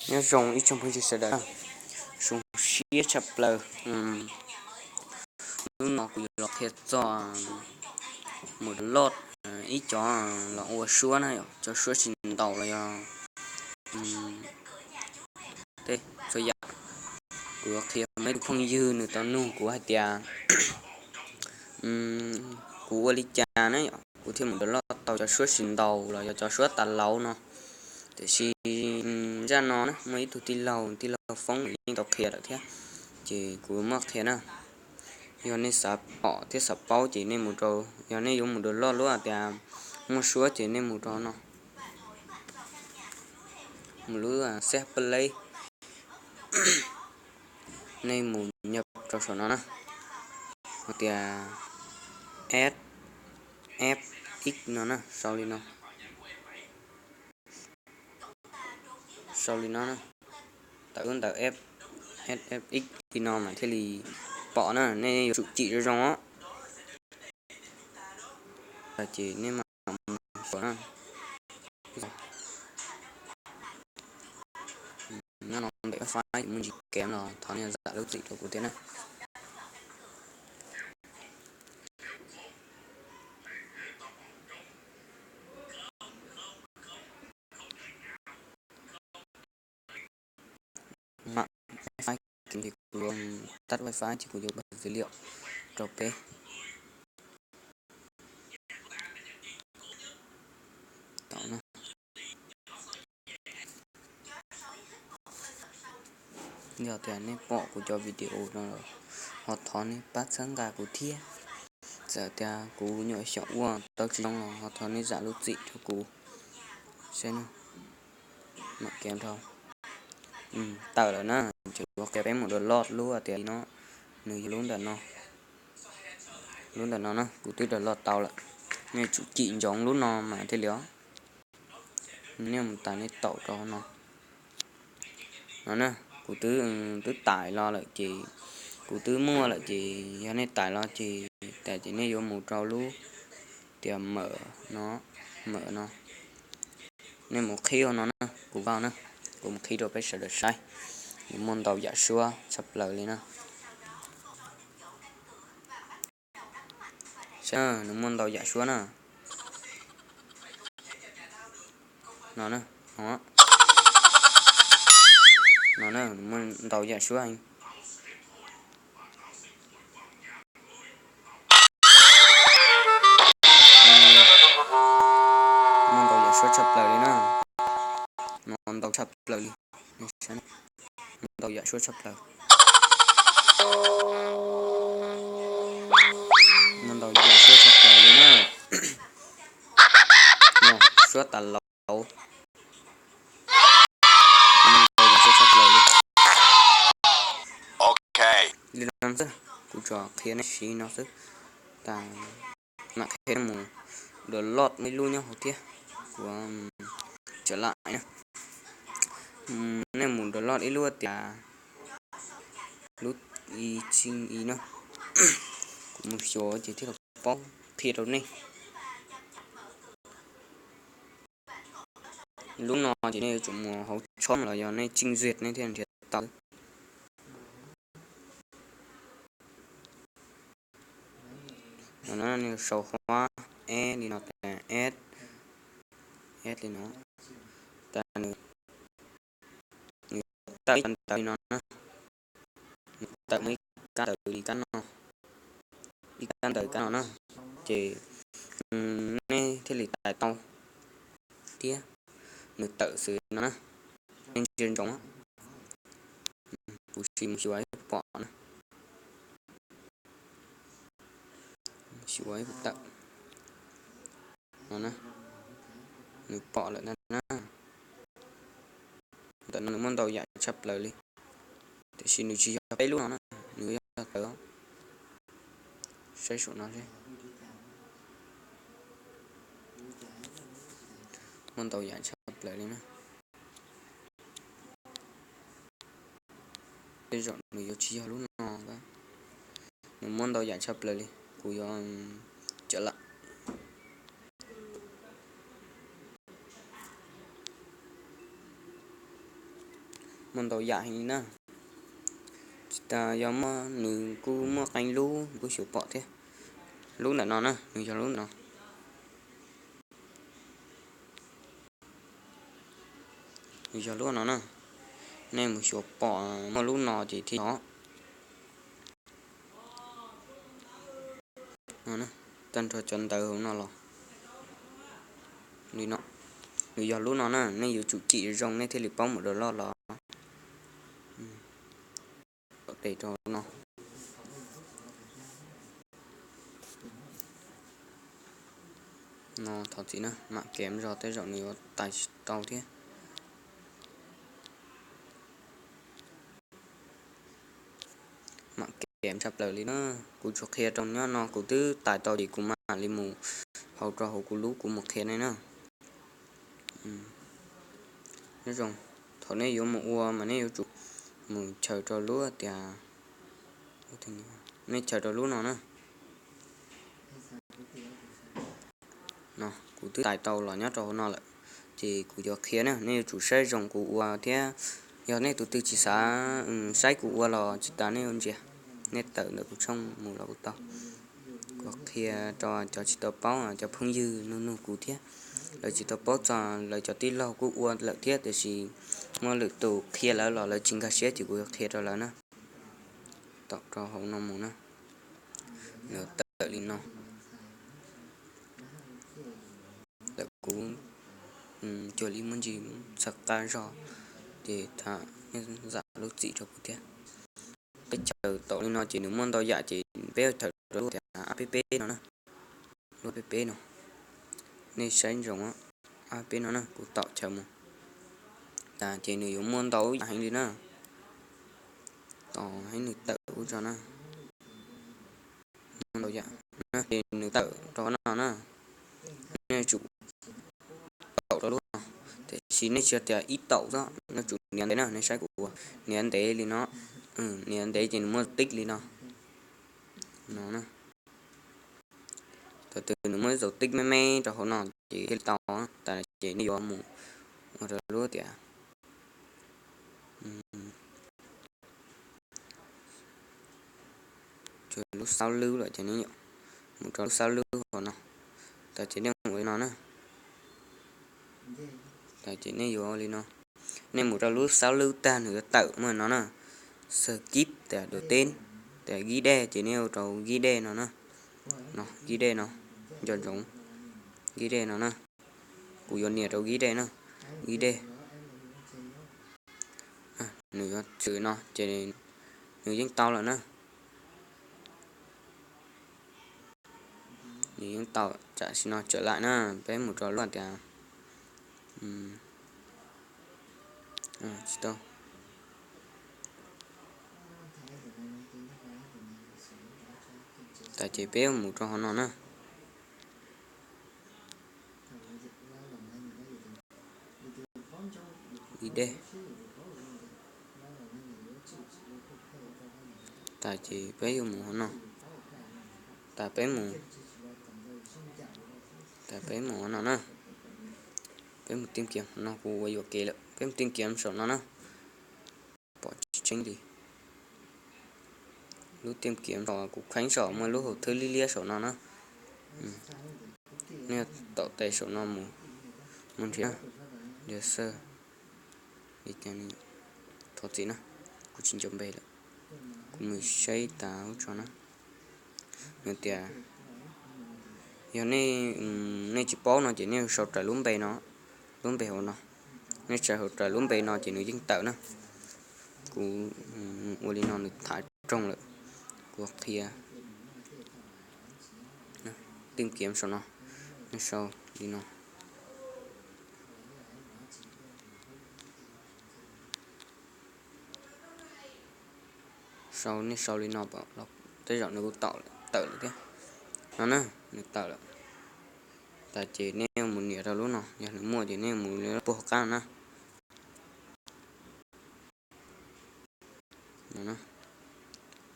Nyob zoo ib tsoom phooj ywg sawv daws, zoo siab tshaj plaws. Hnub no kuv yuav los qhia txog mus download ib cov los ua suab na yom, cov suab tsis ntaus los yog tej txhua yam. Kuv yuav qhia ib tug phooj ywg nws tau nug kuv hais tias kuv ua li cas na yom, kuv thiaj mus download tau cov suab tsis ntaus los yog cov suab tas lauv no. Tiam sis zaj no na muaj ib tug tij laug, tij laug Foob nws yeej tau qhia lawm thiab, ces kuv muab qhia na. Yog nej xav pom thiab xav paub ces nej mus rau, yog nej yuav mus download lub hais tias muaj suab ces nej mus rau no, mus lub xab play, nej mus nyab rau saum no na, hais tias S F X no na, sau li no, sau li no na, tawm lub ntawv F, S F X li no mas thiaj li pom na, nej yuav tsum cim zoo zoo os. Ces nej mam mus xyuas na. Nyob no ntawm wifi muaj ntsis kev los thov nej zam lub txim rau kuv thiab na. Mam wifi ces kuv yuav tắt wifi ces kuv yuav pab dữ liệu rau peb. Yog tias nej pom kuv cov video no los ho thov nej pab txhawb nqa kuv thiab. Txawm tias kuv nyuam xyaum ua tau tsis zoo los ho thov nej zam lub txim rau kuv. Saib na, mam kev dhau. Tawm lawm na, ces kuv qhia peb mus download lub tias no, nws yog lub ntawm no. Lub ntawm no na kuv twb download tau lawm. Nej tsum cim ntsoov lub no mas thiaj li os. Nej mus tais nej taum rau no. No na, kuv twb, twb tải los lawm ces, kuv twb muaj lawm ces yog nej tải los ces, tas ces nej yuav mus rau lub tias mở no, mở no. Nej mus qhib no na, kuv vaj na, kuv mus qhib rau peb sawv daws saib. Nws muaj ntau yam suab tshaj plaws li na. Saib, nws muaj ntau yam suab na. No na, no na, nws muaj ntau yam suab heev. Muaj ntau yam suab tshaj plaws li na. No ntau tshaj plaws li. Ntau yam suab tshaj plaws. Muaj ntau yam suab tshaj plaws li na. Suab tas lauv. Muaj ntau yam suab tshaj plaws li. Li no xwb, kuv tsuas qhia nej siv no xwb. Tas mam qhia nej mus download ib lub nyob hauv thiab. Kuv tseem lam na, nej mus download ib lub tias lub i txij i na. Kuv mus xyuas ces thiaj li paub qhia rau nej. Lub no ces nej yuav tsum mus hauv tshoob los yog nej trình duyệt nej thiaj nrhiav tau. No na, nej sau khóa S li no tas, S, S li no, tas nws, nws tawm ib kab ntawv li no na, nws tawm muaj ib kab ntawv li kab no, ib kab ntawv kab no na, ces nej thiaj li tais tau thiab. Nws tawm xws no na, nej ntsia ntsoov, kuv sim mus xyuas ib pom na, xyuas ib tawm no na, nws pom lawm ntag na. Ntawm no nws muaj ntau yam tshaj plaws li, tiam sis nws tsis yog peb lub no na, nws yog tawm. Saib saum no seb, muaj ntau yam tshaj plaws li na. Tej zaum nws yuav tsis yog lub no, nws muaj ntau yam tshaj plaws li. Kuv yuav tseem lam, muaj ntau yam heev li na. Tsis tas yog muaj, nws kuj muaj qee lub kuj xyuas pom thiab. Lub ntawm no na, nws yog lub ntawm no. Nws yog lub no na. Nej mus xyuas pom muaj lub no ces thiaj yog. Tag nrho cov ntawv hauv no los li no, nws yog lub no na, nej yuav tsum cim zoo nej thiaj li paub mus download los. Tes rau no. No thov txim na, mam kev zog tej zaum nws yuav tais tau thiab. Mam kev tshaj plaws li na. Kuv tsuas qhia rau nyob no kuv twb tais tau ces kuv mam li mus hau rau hauv kuv lub kuv mus qhia nej na. Nyob zoo, thaum nej yuav mus ua mas nej yuav tsum mus chaws rau lub tias, nej chaws rau lub no na. No kuv twb tais tau los nyob rau hauv no lawm, ces kuv yuav qhia na, nej yuav tsum saib zoo kuv ua thiab. Yog nej tus twg tsis xav saib kuv ua los tsis tas nej yuav ntsia, nej tawm ntawm kuv tshooj mus los kuj tau. Kuv qhia rau cov tsis tau paub, cov phooj ywg nug nug kuv thiab, lawv tsis tau paub txog lawv cov tij laug kuj ua lawm thiab, tiam sis muaj lwm tus qhia lawv los lawv tsis nkag siab ces kuv yuav qhia rau lawv na. Tom rau hauv no mus na, lawv tawm li no. Lawm kuv cuag li muaj ntsis txhawj qab zog, ces tham zam lub txim rau kuv thiab. Peb chaws tau li no ces nws muaj ntau yam ces peb chaws rau lub tias app no na, lub app no, nej saib ntsoov app no na, kuv tau chaws mus. Tas ces nws yuav muaj ntau yam heev li na, tos heev nws tawm ub tso na. Muaj ntau yam, ces nws tawm rau no na, nej yuav tsum taum rau lub no, tiam sis nej tsis yog tias ib taum xwb, nej yuav tsum nias ntev na, nej saib kuv ua, nias ntev li no, nias ntev ces nws muaj tib li no, no na. Thaum twg nws muaj ib txoj tib me me rau hauv no ces thiaj li tau, tas ces nej yuav mus ua rau lub tias lub xab lub lawm ces nej mus rau lub xab lub hauv no, tas ces nej ua li no na, tas ces nej yuav ua li no, nej mus rau lub xab lub tag nws yuav tawm muaj no na, xab kib tas dua teb, tas gib dej ces nej ua rau gib dej no na, no gib dej no, nco ntsoov, gib dej no na, kuv yuav nias rau gib dej na, gib dej, nws yuav txwm no ces nws yeej tau lawm na. Nws yeej tau, tam sim no tsawv laim na, peb mus rau lub tias, tsis tau, tas ces peb mus rau hauv no na. Ib dej. Tas ces peb yuav mus hauv no. Tas peb mus, tas peb mus hauv no na. Peb mus tim kiav no, kuv ua yuam kev lawm, peb mus tim kiav saum no na. Pom tsis tseeb li. Lub tim kiav saum kuv kheev saum muaj lub hauv thwb liab liab saum no na. Nej taum tes saum no mus, mus nrhiav, nrhiav xwb. Thov txim na, kuv tsis nco npe lawm. Kuv mus saib tas ub tso na. Nws tias, yog nej, nej tsis paub no ces nej sau raws lub npe no, lub npe hauv no. Nej sau raws lub npe no ces nws yeej tawm na. Kuv ua li no nws tham roog lawm. Kuv qhia tim kiav saum no, nej sau li no. Sau, nej sau li no, tej zaum nws kuj tawm lawm thiab. No na, nws tawm lawm. Tas ces nej mus nias rau lub no, yog nws muaj ces nej mus li puag hauv qab na.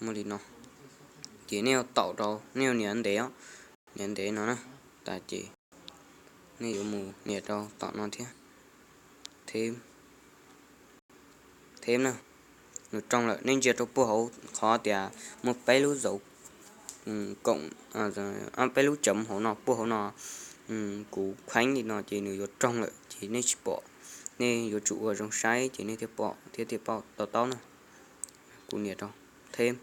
Muaj li no, ces nej yuav taum rau, nej yuav nias ntev os, nias ntev no na. Tas ces nej yuav mus nias rau tom no thiab, theb, Teb na, nws roog lawm. Nej ntsia rau puag hauv qhov tias muaj peb lub zauv koom, peb lub cawv hauv no, puag hauv no, kuv kheev li no ces nws yuav roog lawm ces nej tsis pom. Nej yuav tsum ua zoo saib ces nej thiaj pom thiab thiaj pom to taub na. Kuv nias rau theb,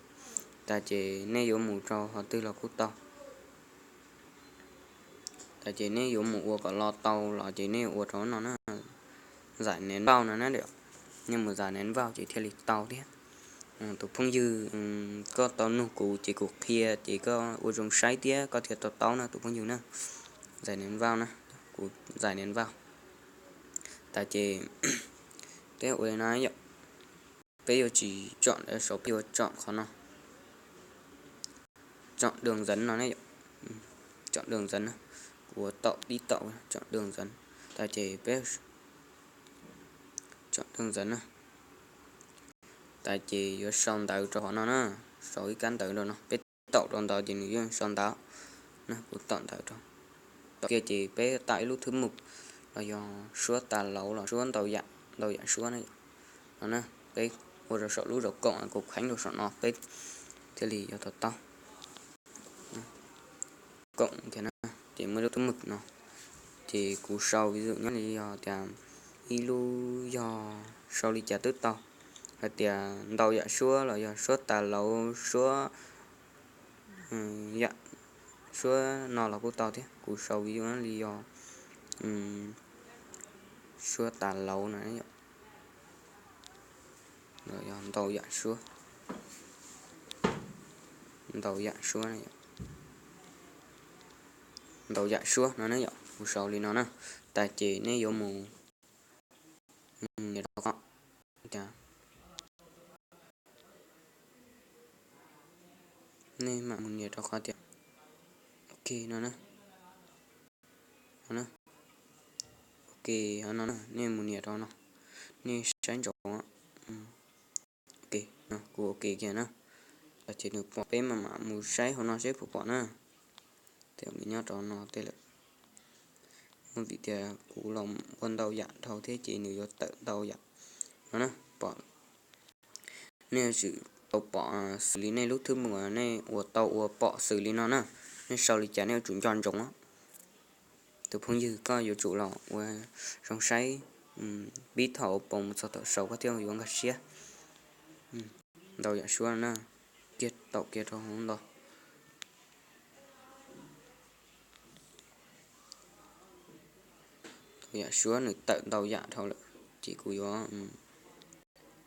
tas ces nej yuav mus rau qhov twg los kuj tau. Tas ces nej yuav mus ua kom los tau los ces nej ua rau no na, zais nev npauj no na. Nej mus zais nev npauj ces thiaj li tau thiab. Tus phooj ywg, koj tau nug kuv ces kuv qhia ces koj ua zoo saib thiab koj thiaj to taub na tus phooj ywg na. Zais nev npauj na, kuv zais nev npauj. Tas ces peb ua li no yom, peb yuav tsis tsom saud, peb yuav tsom qhov no, tsom dwm ntxeev no ne yom, tsom dwm ntxeev na. Kuv ua tom tib tom tsom dwm ntxeev, tas ces peb tsom dwm ntxeev na. Tas ces yuav sau ntawv rau qhov no na, sau ib kab ntawv rau no, peb taum rau ntawd ces nws yeej sau ntawv na. Kuv taum ntawv rau, tom kiag ces peb tau ib lub thwb mus los yog suab tas lauv los suab ntau yam, ntau yam suab na yom. No na, peb ua rau saum lub zauv koom, kuv kheev rau saum no peb thiaj li yuav to taub. Koom kiag na, ces muaj lub thwb mus no, ces kuv sau vis zum nyob li yog tias ib lub yog sau li cas twb tau, hais tias ntau yam suab los yog suab tas lauv, suab yam, suab no los kuj tau thiab. Kuv sau vis zum li yog suab tas lauv no yom, los yog ntau yam suab, ntau yam suab, ntau yam suab no ne yom. Kuv sau li no na, tas ces nej yuav mus nias rau qhov, nej mam mus nias rau qhov tias ok no na, ok no, nej mus nias rau no, nej saib ntsoov. Ok, kuv ok kiag na. Ces nws pom, peb mam mam mus saib hauv no seb puas pom na. Tej nws nyob rau no tej lawm, vim tias kuv los ua ntau yam dhau thiab ces nws yuav tawm ntau yam no na. Pom, nej yuav tsum tau pom xws li nej lub thwb mus, nej ua tau ua pom xws li no na. Nej sau li cas nej yuav tsum nco ntsoov. Tus phooj ywg, koj yuav tsum los ua zoo saib, pib thaum paus mus txog thaum xaus koj thiaj yuav nkag siab. Ntau yam suab na, kiag taum kiag rau hauv ntau. Ntau yam suab nws tawm ntau yam dhau lawm, ces kuv yuav,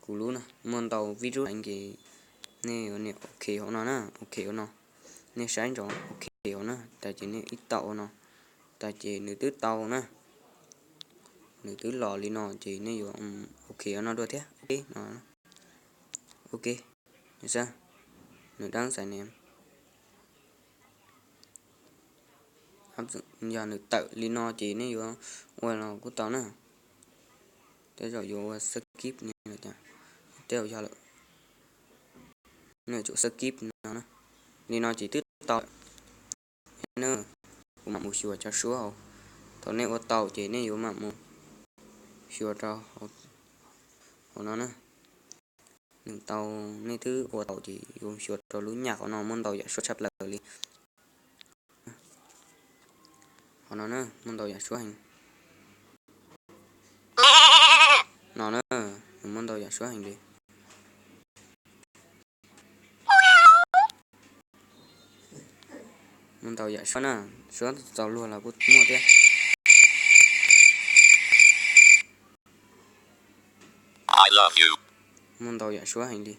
kuv lub no muaj ntau virus heev ces nej yuav nias ok hauv no na, ok hauv no. Nej saib ntsoov ok hauv na, tas ces nej ib taum hauv no, tas ces nws twb tau na, nws twb los li no ces nej yuav ok hauv no dua thiab. Ok no, ok, nws dab xaiv ne, yog nws tawm li no ces nej yuav ua los kuj tau na. Tej zaum yuav ua skip ne, tej zaum yog lawm, nej tsum skip no na. Li no ces twb tau lawm. Kuv mam mus xyuas cov suab hauv. Thaum nej ua tau ces nej yuav mam mus xyuas rau hauv no na. Nws tau, nej twb ua tau ces yuav xyuas rau lub nyaj qhov no muaj ntau yam suab tshaj plaws li. Qhov no na muaj ntau yam suab heev. No na, nws muaj ntau yam suab heev li. Muaj ntau yam suab na, suab txaus luag los kuj muaj thiab. Muaj ntau yam suab heev li.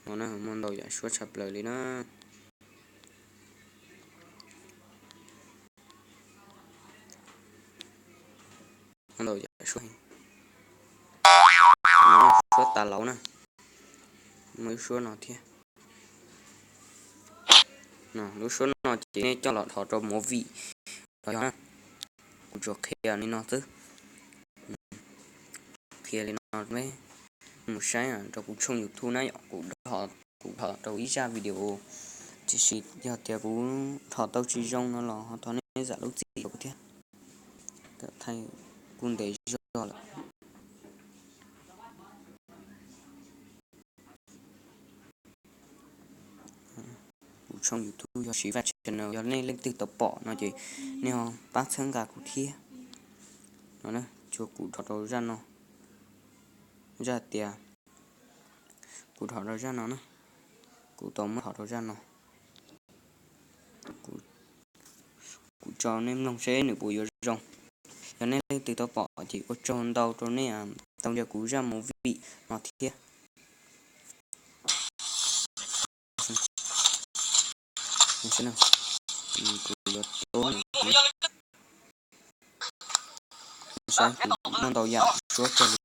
No na, muaj ntau yam suab tshaj plaws li na. Muaj ntau yam suab heev. No, suab tas lauv na. Muaj lub suab no thiab. No, lub suab no ces nej coj los dhos rau movie los yog na. Kuv tsuas qhia li no xwb. Qhia li no, mus saib rau kuv tshooj YouTube na yom, kuv dhos, kuv dhos rau ib zaj video, tiam sis yog tias kuv dhos tau tsis zoo no los ho thov nej zam lub txim rau kuv thiab. Thaij kuj ntev zog lawm. Kuv tshooj YouTube yog Siv Vaj Channel, yog nej leej twg tau pom no ces nej ho pab txhawb nqa kuv thiab. No, tsuas kuv dhos rau zaj no, zaj tias kuv dhos rau zaj no na, kuv tau muab dhos rau zaj no. Kuv tso nej mloog seb nws puas yuav zoo. Yog nej leej twg tau pom ces ua tsaug ntau rau nej tau ntsia kuv zaj movie no thiab. Kuv yuav tub, saib kuv muaj ntau yam suab kawg li.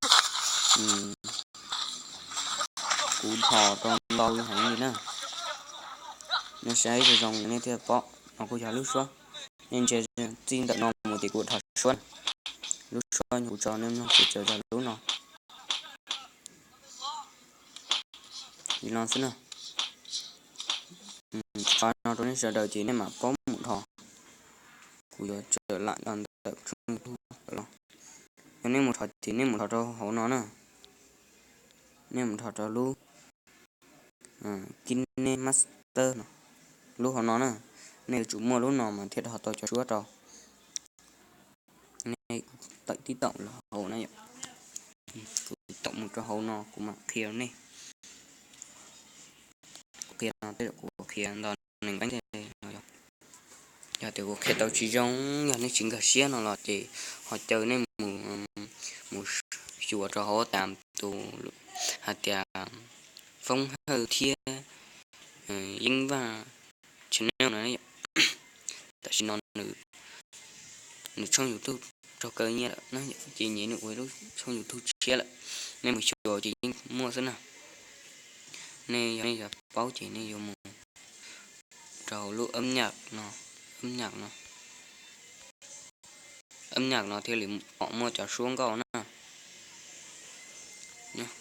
Kuv dhos rau ntau heev li na. Nej saib zoo zoo nej thiaj pom, no kuj yog lub suab. Nej ntsia txij ntawm no mus ces kuv dhos suab. Lub suab kuv tso nej mloog ces tsuas yog lub no. Li no xwb na. Tso no rau nej sawv daws ces nej mam paub mus dhos. Kuv yuav tsa lam los ntawm tshooj YouTube los. Yog nej mus dhos ces nej mus dhos rau hauv no na. Nej mus dhos rau lub KineMaster no, lub hauv no na. Nej yuav tsum muaj lub no mas thiaj dhos tau cov suab rau. Nej tawm tib taum los hauv na yom. Kuv tawm mus rau hauv no kuv mam qhia nej. Kuv qhia no tej zaum kuv qhia nto nees nqeeb no yom. Yog tias kuv qhia tau tsis zoo, yog nej tsis nkag siab no los ces ho caw nej mus, mus xyuas rau hauv tas tus hais tias Foob Hawj thiab Yeeb Vaj channel no. Tam sim no nws tshooj YouTube raug kaw nyiaj lawm na, ces nyias nws ua lub tshooj YouTube tshiab lawm. Nej mus xyuas ces yeej muaj xwb na. Nej yog nej xav paub ces nej yuav mus rau lub âm nhạc no, âm nhạc no, âm nhạc no thiaj li pom muaj cov suab nkauj na.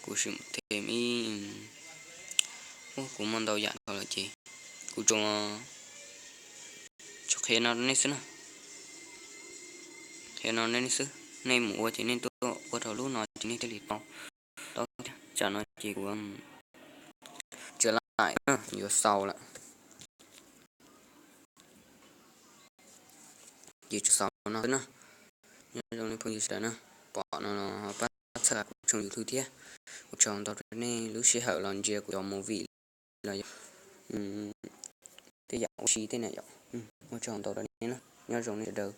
Kuv sim them ib, kuv muaj ntau yam dhau lawm ces kuv tsuas, tsuas qhia no rau nej xwb na. Qhia no nej xwb, nej mus ua ces nej tuaj ua rau lub no ces nej thiaj li tau, tau thiab. Tsam no ces kuv tsa laim yuav xaus lawm. Ces tsuas xaus no xwb na. Nyob zoo nej phooj ywg sawv daws na, pom no ho pab txhawb kuv tshooj YouTube thiab. Ua tsaug ntau rau nej lub sij hawm los ntsia kuv cov movie los yog tej yam ua si tej na yom. Ua tsaug ntau rau nej na, nyob zoo nej sawv daws.